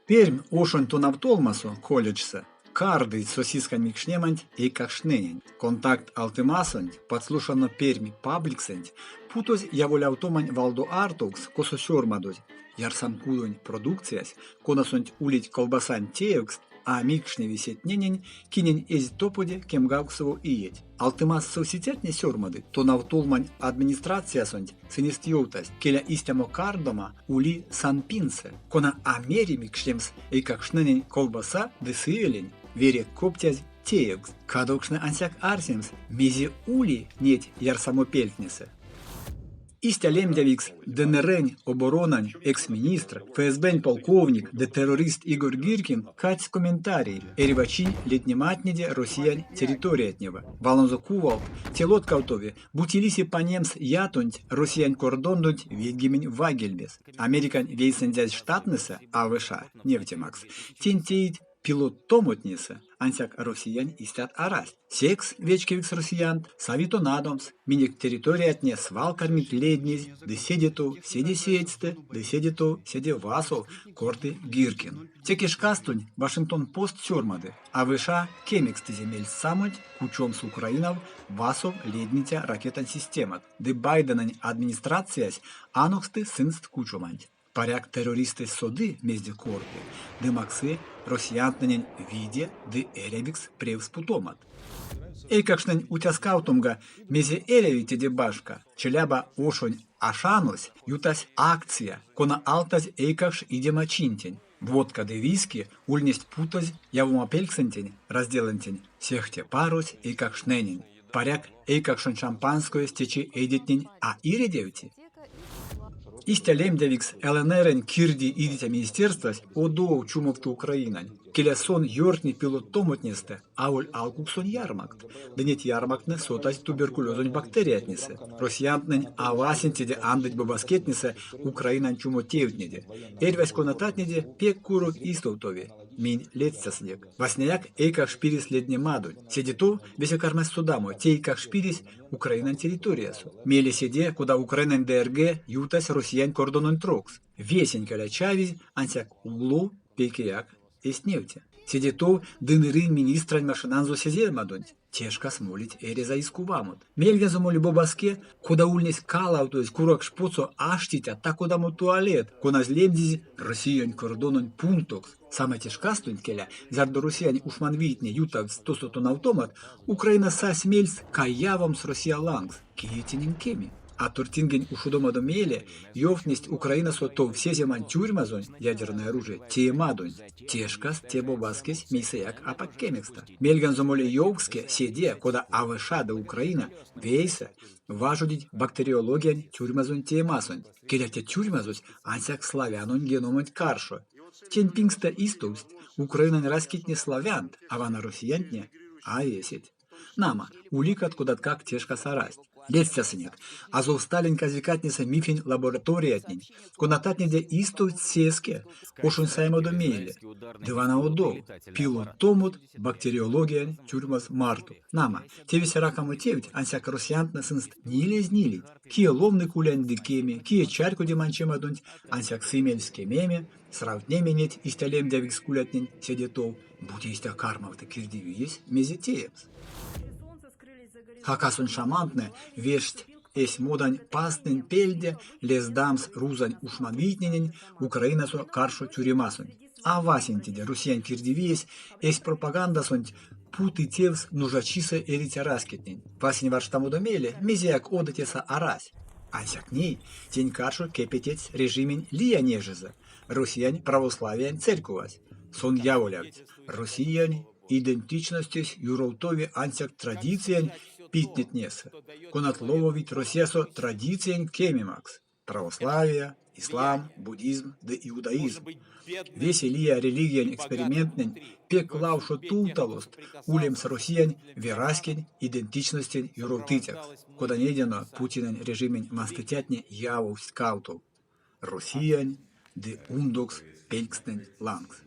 Пермь ошонь тонавтолмасо, колледжсэ, кардызь сосискань микшнеманть эйкакштненень. «Контакт» алтымасонть, «Подслушано Пермь» пабликсэнть путозь яволявтомань валдо артовкс, косо сёрмадозь: ярсамкудонь продукциясь, конасонть улить колбасань теевкст, а микшневи сетненень, кинень эзть топоде 18 иеть. Алтымас совсицятне сёрмадыть, тонавтолмань администрациясонть сынест ёвтасть, келя истямо кардома ули СанПиНсэ, кона а мери микшнемс эйкакштненень колбаса ды сывелень вере коптязь теевкст. Кадовкшны ансяк арсемс, мезе ули неть ярсамопельтнесэ. Истя лемдявикс ДНР-нь оборонань экс-министр, ФСБ-нь полковник ды террорист Игорь Гиркин кадсь комментарий эрьва чинь леднематнеде Россиянь территориятнева. Валонзо кувалт, те лоткавтови, бути лиси панемс ятонть Россиянь кордондонть ведьгемень вайгельбес. Американь Вейсэндязь Штаттнэсэ, АВШ, невтемакс, тень теить пилоттомотнесэ, ансяк Россиянь истят арасть. Секс, вечкевикс россиянт, сави тонадомс, минек территориятне свал кармить леднезь ды седе тов, седе сеедьстэ ды седе тов, седе васов, корты Гиркин. Теке шкастонть Вашингтон-Пост сёрмады, АВШ кемекстызе мельсамонть кучомс Украинав васов ледниця ракетань системат, ды Байденэнь администрациясь аноксты сынст кучоманть. Паряк, террористэсь соды, мезде корты, ды максы россиянтнэнень виде ды эрявикс превс путомат. Эйкакштнень уцяскавтомга мезе эряви теде башка, Челяба ошонь Ашанось ютась акция, кона алтазь эйкакш идема чинтень. Водка ды виски ульнесть путозь явомапельксэнтень, разделэнтень, сехте парось эйкакштненень. Паряк, эйкакшонь шампанскоесь течи эйдетнень а иредевти? Истя лемдявикс ЛНР-нь кирдий идиця министерствась одов чумовты Украинань. Келя сон ёртни пилоттомотнестэ аволь алкуксонь ярмакт, ды неть ярмактне сотасть туберкулёзонь бактериятнесэ. Россиянтнэнь а васенцеде андыть бобаскетнесэ Украинань чумо тевтнеде. Эрьвась конататнеде пек курок истовтови. Минь ледстясынек. Васняяк эйкакш пирес леднемадонть. Седе тов весе кармасть содамо, те эйкакш пиресь Украинань территориясо. Мейле седе, кода Украинань ДРГ ютась Россиянь кордононть трокс. Весень калячавизь, ансяк улов пекеяк эзть невте. Седе тов ДНР-нь министрань машинанзо сеземадонть те шкас молить эряза искувамот. Мельганзо моли бобаске, кода ульнесь калавтозь куракш потсо аштиця та-кодамо туалет, конась лемдизь Россиянь кордононь пунктокс. Самай те шкастонть, келя, зярдо Россиянь ушманвийтне ютавтсть тосо тонавтомат, Украина сась мельс каявомс Россия лангс, кие тенень кеми. А тортингень ушодомадо мейле ёвтнесть Украинасо тов сеземань тюрьмазонть ядерной оружия теемадонть. Те шкас те бобаскесь мейсэяк апак кемекста. Мельганзо моли ёвкске седе, кода АВШ ды Украина вейсэ важодить бактериологиянь тюрьмазонь теемасонть. Келя, те тюрьмазось ансяк славянонь геномонть каршо. Тень пингстэ истовсть Украинань раськетне славянт, а вана россиянтнэ а эсеть. Нама, уликат кодаткак те шкас арасть. Ледстясынек, Азовсталень казикатнесэ мифень лабораториятнень, конататнеде истовсть сеске, ошонь саемадо мейле. Ды вана одов, пилоттомот бактериологиянь тюрьмас марто. Нама, те весе ракамо тевть, ансяк россиянтнэ сынст нилезь нилить. Кие ловны кулянть ды кеми, кие чарькоди манчемадонть, ансяк сы мельс кемеме, сравтнеме неть истя лемдявикс кулятнень седе тов, бути истя кармавты кирдивиесь, мезе теемс. Хакасонь шамантнэ вешсть эсь модань пазтнэнь пельде лездамс рузонь ушманвийтненень Украинасо каршо тюремасонть. А васенцеде Россиянь кирдивиесь эсь пропагандасонть путы тевс нужачисэ эриця раськетнень. Васень варштамодо мейле мезеяк од тесэ арась. Ансяк ней тень каршо кепететсь режимень лия нежезэ – Россиянь православиянь церьковась. Сон яволявтсь: Россиянь идентичностесь юровтови ансяк традициянь питнетнесэ, конат лововить Россиясо традициянь кемемакс. Православия, ислам, буддизм ды иудаизм. Весе лия религиянь эксперименттнэнь пек лавшо тувталост улемс Россиянь ве раськень идентичностень юровтыцякс, кода нейдяно Путинэнь режимень ванстыцятне явовсть кавтов – Россиянь ды ундокс пелькстнэнь лангс.